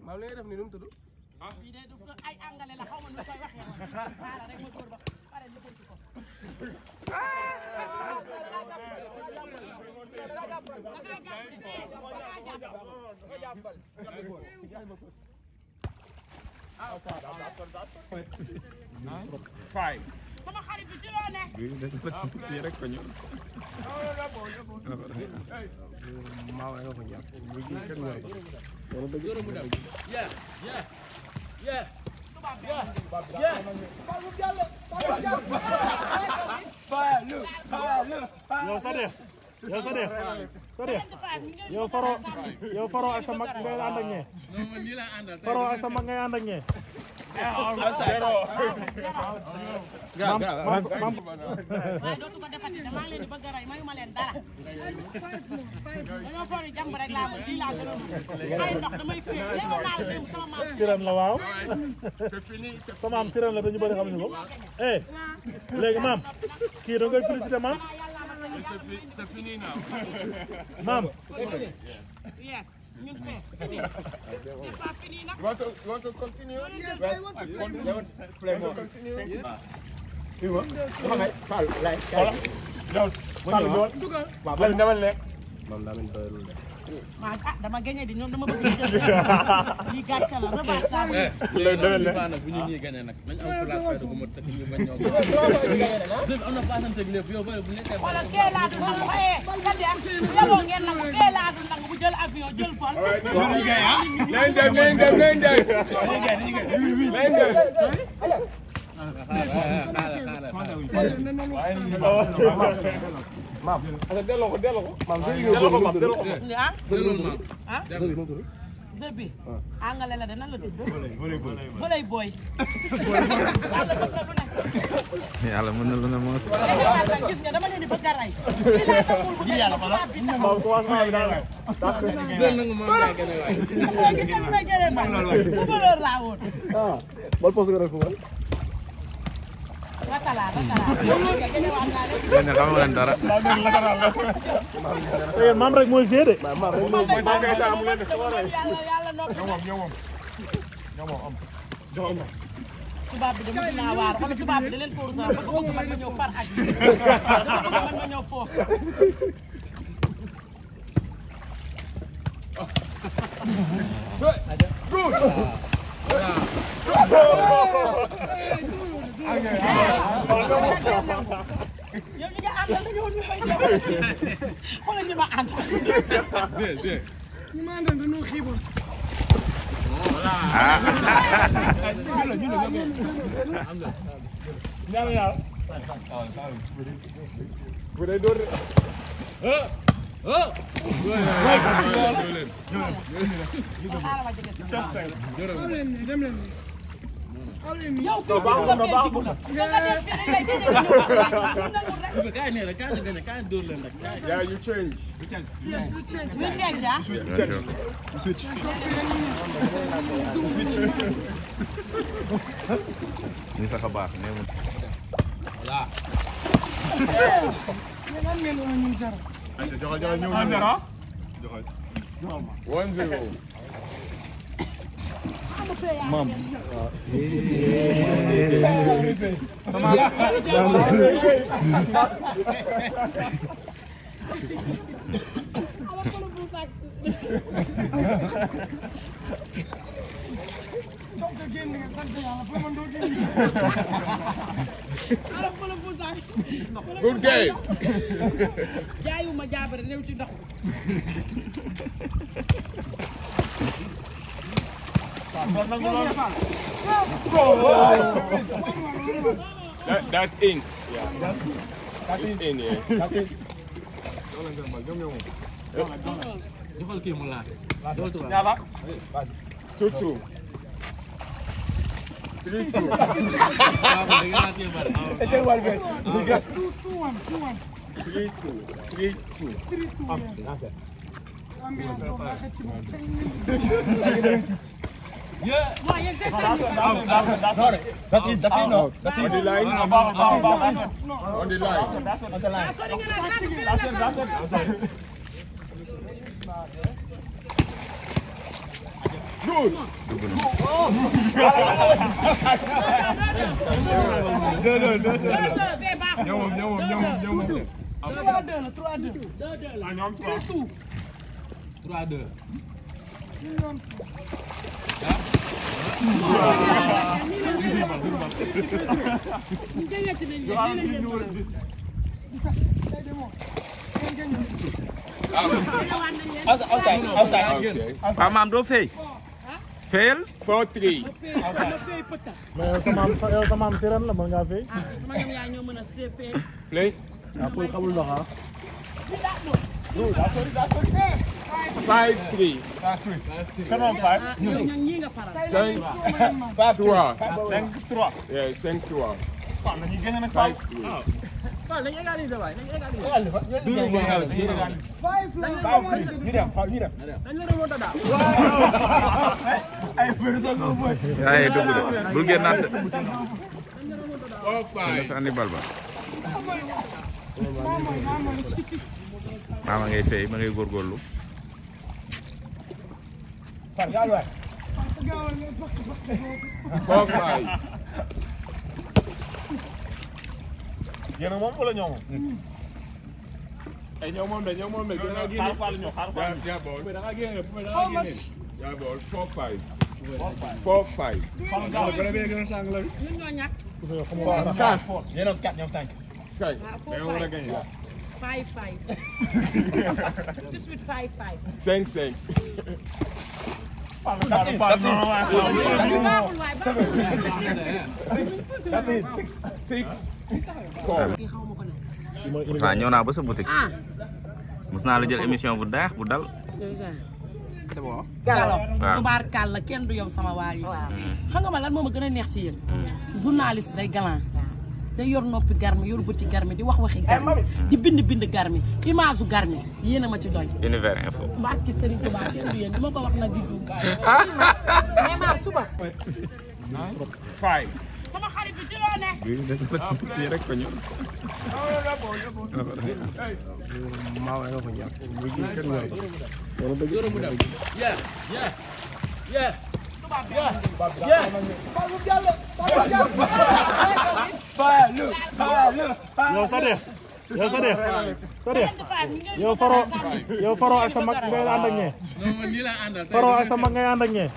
maa ngi lay def ni nu mu tudd. ah bii de ay angale la xaw ma nu koy waxee woon xaaral rek ma góor ba pare lëkkanti ko. Five. sama xarit bi ci loo ne. Fii rek ko ñëw. maa ngi ko ñàkk. yow faro ak sa mag ngay ànd ak ñee. faro ak sa mag ngay ànd ak ñee. waaye dootu ko defati damaa leen di bëgg a rey mayuma leen dara. dañoo foog ni jàmm rek laa mën lii laa gën a mën. ay ndox damay féey léewoon naa la démb sama maam. Siram la waaw. sama maam Siram la dañu bëri xamuñu ko. léegi maam kii da ngay félicité maam. C'est fini now. maam. Yes. ñun fee fini. C'est pas fini nag. You want to continue? Yes, I want to Play more. Continue. ah dama gagné di ñoom dama bëgg a jël lii gàcce la rebaat saa bu bu ñu ñuy gagné nag nañ am fulaak fayda bu ma tëkk ñu bañ ñoo am na paasante bi lépp yow bëri bu nekkee xoolal kee laa du nangu xëyee kati am yaboo ngeen nangu kee laa du nangu bu jël avion jël vol maam delloo ko maam dëbbi angale la de nan la tudd voley boy yàlla mën na lu ne moo gis nga dama leen di bëgg a rey bal poste nga def ko ratala ne xamu leen dara maam rek mooy gérer. maam rek mooy tubaab bi dama dinaa waar wala tubaab bi da leen pour sax ba ko bëgg man ma ñëw far ak man ma ñëw foofu yow ñi nga àndal dañoo ñu fay jaww xoolal ñi ma àndal. ñi ma àndal dañoo xiiboon. ñaar ñaar. bu dee door yow kii baax na baax na. kaay nee rek kaay la gën a kaay dóor leen rek. Yeah, you change. yes we change. we change ah. Switch. ni sax a baax nee mu voilà. Joxal ñëw na. 1-0. maam Good game. jaayuma jaabare néew ci ndox. That's in. Yeah. That's in, yeah. joxal kii mu laase. 2-2. 3-2. Yeah. That's it, no. That's On the line. On the line. Good. Waaw maam doo fay. Fayal. 4-3. mais yow sa maam séeréer la mën ngaa fay. sama ñoom yaa ñoo mën a seefee. Play. waaw koy xamul ndox ah. 5-3. Comment five? ñoom ñii nga faral. 5-3. 5-3. Yeah, 5-3. waaw nañu gën a nag 5-3. waaw dañuy égaliser waay dañuy égaliser. dañ la remonté daal. Ay dugg de bul génnaat de. 4-5. Sànni bal ba. Maama ngay fay ma ngay góorgóorlu. 4-5. yéen a moom wala ñoo moom. ay ñëw moom de ñëw moom de gën a génne. xaar Fall ñëw xaar Fall. Yeah, ball. da nga génne da nga génne. Yeah, ball. 4-5. 4-5. Gën a gën a sàng la. ñun ñoo ñàkk. 5. mais war a gagné. 5-5. 18-5-5. 5-5. baaxul waay baaxul. 6. kii xaw ma ko nag. waaw ñëw naa ba sa boutique. ah. mos naa la jël émission bu daax bu dal. c'est bon. Gallo waaw. tubaarkàlla kenn du yow sama waa yi. xam nga ma lan moo ma gën a neex ci yéen. journaliste day galant. day yor noppi garmi yor bëti garmi di wax waxi garmi di bind garmi image u garmi yéen a ma ci doy. Univers Info. Mbacke Serigne Touba kenn du yéen moo ko wax nag di juum. mais maa suba. 5. sama xarit bi ci loo ne. Fii rek ko ñëw. yow Sadekh yow faro ak sa mag ngay ànd ak ñee. non man nii laa àndal. faro ak sa mag ngay ànd ak ñee.